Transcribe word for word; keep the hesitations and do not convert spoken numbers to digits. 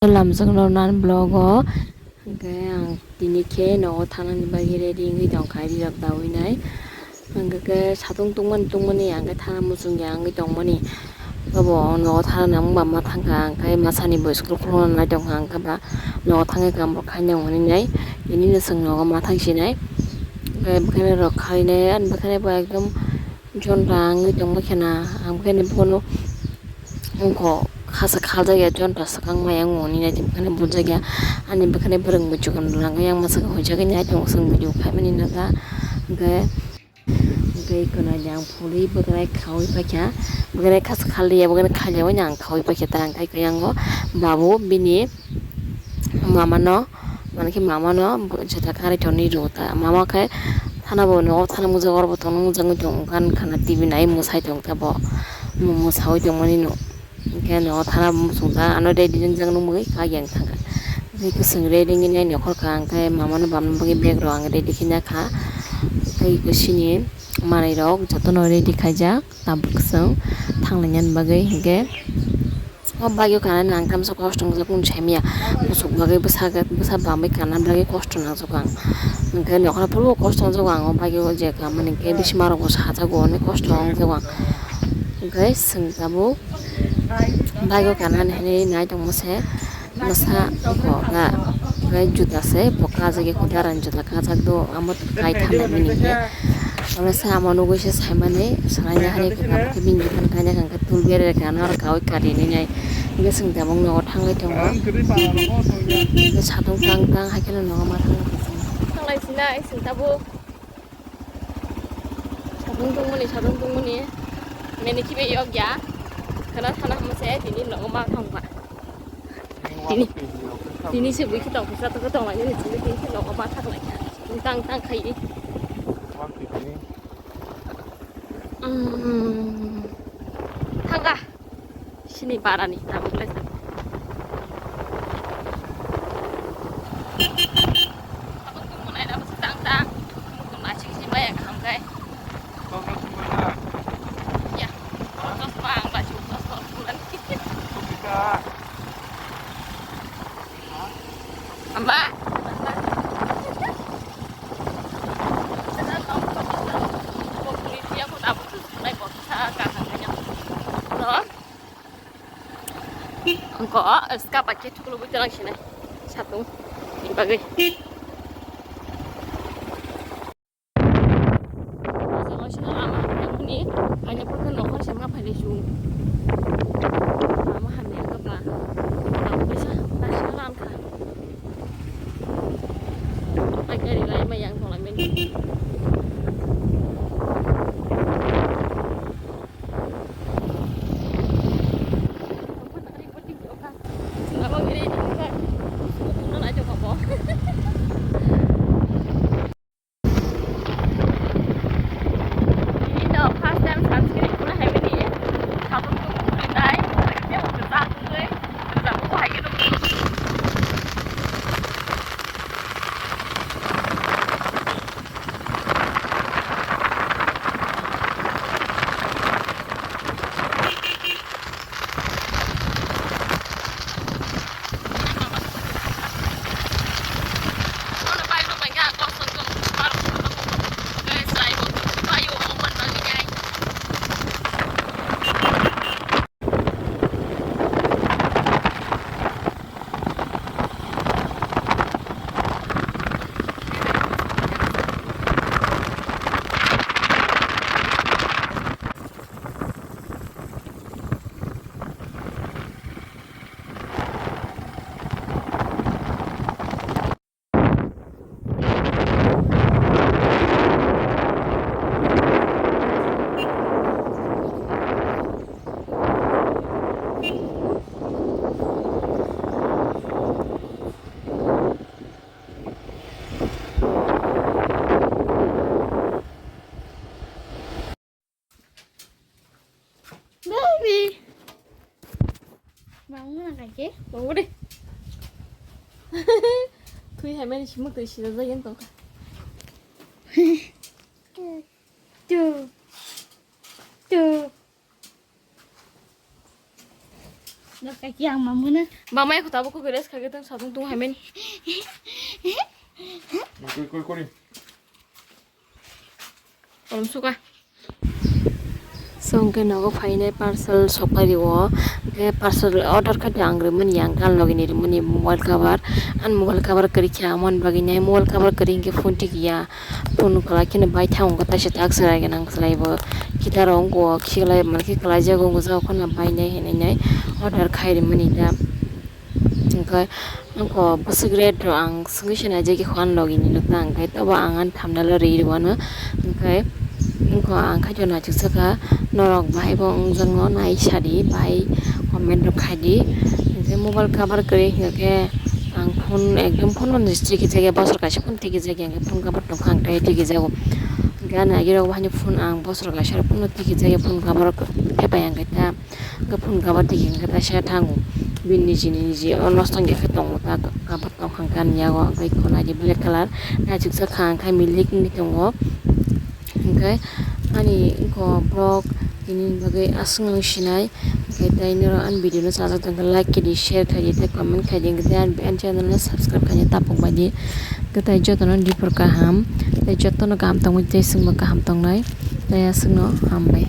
Lamjak no nan vlog o. Hwnkhe ang tini khe nogo thanani bagwi ready wngwi tongkha, rirok dawi nai. Hwnkhe khe satung tungmani tungmani ang khe thana muchung ya wngwi tongmani. Obo nogo thanani ang bama thangkha, ang khe masani bo school khulukna nai tongkha, ang khe ba nogo thangwi kaam rok khaina hwnwi nai. Tini no chwng nogo ma thang sinai. Hwnkhe bwkhani rok khainai, ani bwkhani bo ekdom jonta wngwi tongma khena, ang bwkhani bono wngkha khasa khaljak ya, jonta swkang maya wngwi nai tongmani bujak ya. Ani bwkhani bwrwng muchukon rwlangwi yang masa khe hwnjagwi nai tongo, chwng video khaimani nokha. Hwnkhe, hwnkhe ikono yang phulwi bwkhani khaui paikha, bwkhani khasa khalya, bwkhani khalya bai ang khaui paikha ta, hwnkhe iko yango babu bini mama no, mane khe mama no juta karwi tonwi rw ta. Mama khe thana bo nogo, thana mujak oro bo tongna mujak wngwi tongo, gan khana T V nai mwsai tong ta bo, mwsaui tongmani no. Hwnkhe nogo thana bo muchung ta, ano ready wngjak nukmani kha yang thangkha. Tei kwchwng ready wngwi nai nokhorkha, hwnkhe mama no bamna bagwi bag rok ang ready khe nakha. Tei iko sini manwi rok jotono ready khaijak, tabuk kwchwng thanglaina bagwi hwnkhe. O bagwi kanani ang tamsa kosto wngjak, kunu saimanya. Musuk bagwi bwsa, bwsa bamwi kanani bagwi kosto nangjago ang. Hwnkhe nokhorno phuru kosto wngjak ang, o bagwi o je kamani hwnkhe bisima rokbo sajago, onek kosto wngjak ang. Hwnkhe chwng tabuk bagwi kanani hinwi nai tongma se, bwsa boga, hwnkhe juta se bo kajagwi, khudarani juta kajak do, amo kai thanai bini hwnkhe. Oro se amo nugwi se saimani, swlaina hari kwtal khe bini bwkhani kainwi kha khe tul berwi kha, ano aro kaui kari nini ai. Hwnkhe chwng tabuk nogo thangwi tongo. Hwnkhe satung tang tang hai kheno nogo ma thangwi tongo. Thanglai sinai chwng tabuk. Satung tungmani, satung tungmani. Nini khibi yok ya. Khana thana hamse tini nogo ma thangma. Tini, tini se bui khitong khisa to khitong lai ni chini tini se nogo ma thang lai. Tang tang khai. Thanga. Sini barani tabuk le. Tabuk tungmani na tang tang. Tungmani sing sing maya kaham kai. Ya. Terus bang baju terus bulan. Amba. Angko ska pakai chuklo bui terang sini. Satu. Ini bagai. Asal asal lama hamya muni, hanya pura kan lokal sama pada su. Lama hamya ke pa? Tahu bisa, tak sih lam kan. Agak rilai mayang tolak men. Abang ini juga. Sudah nanya apa? Ini to first time sunscreen pura hai bini. Sabun tu pura nai, tapi dia mau kerja tu deh. Kerja tu hai gitu. Baby. Bangun na kake. Bangun deh. Thui hai mani simuk tui sida jagen tongkha. Tu. Tu. Tu. Kaki ang mamuna. Mamai kho tabuk kho rest khagwi tong satung tung haimen. Koi, koi, koi. Om suka. So hwnkhe nogo phainai parcel sokphaio. Hwnkhe parcel order khaidi ang rimani, ang gan logini rimani mobile cover. Ang mobile cover kwrwi kha, amoni bagwi nai mobile cover kwrwi hwnkhe phone thik ya. Phone kwlai kheno bai thango, kaisa tak chwrai gwnang chwrai bo. Kita rok wngkha o khiklai mani khe kwlaijago, wngkha jao kheno bainai hinwi nai order khai rimani da. Hwnkhe wngkha bwswk rate rok ang swngwi se naijagwi kho ani logini nokha, hwnkhe tobo ang ani thamdalo ri rwano. Hwnkhe wngkha ang khaito nachuksakha, norok bahai bo wngjakno nai sadi, bai comment rok khaidi. Hwnkhe mobile cover kwrwi hwnkhe ang phone ekdom phone no tikijak ya, bosor kaisa phone tikijak ya, hwnkhe phone cover tongkha ang tei tikijago. Hwnkhe ani agirok bo haino phone ang bosor kaisa phone no tikijak ya, phone cover rok thepai ang khe ta, hwnkhe phone cover tiki hwnkhe ta se thango. Bini niji niji o nosto wngya khe tongo ta, cover tongkha hwnkhe ani yago, hwnkhe khwnai di black colour, nachuksakha hwnkhe milik wngwi tongo. Hwnkhe ani wngkha borok tini bagwi aswk nang sinai. Hwnkhe tei norok ani video no chajak tongkha like khaidi, share khaidi tei comment khaidi, hwnkhe tei ani channel no subscribe khaina tapok baidi. Hwnkhe tei jotono dipor kaham tei jotono kaham tongwi tei chwngbo kaham tongnai tei aswkno hambai.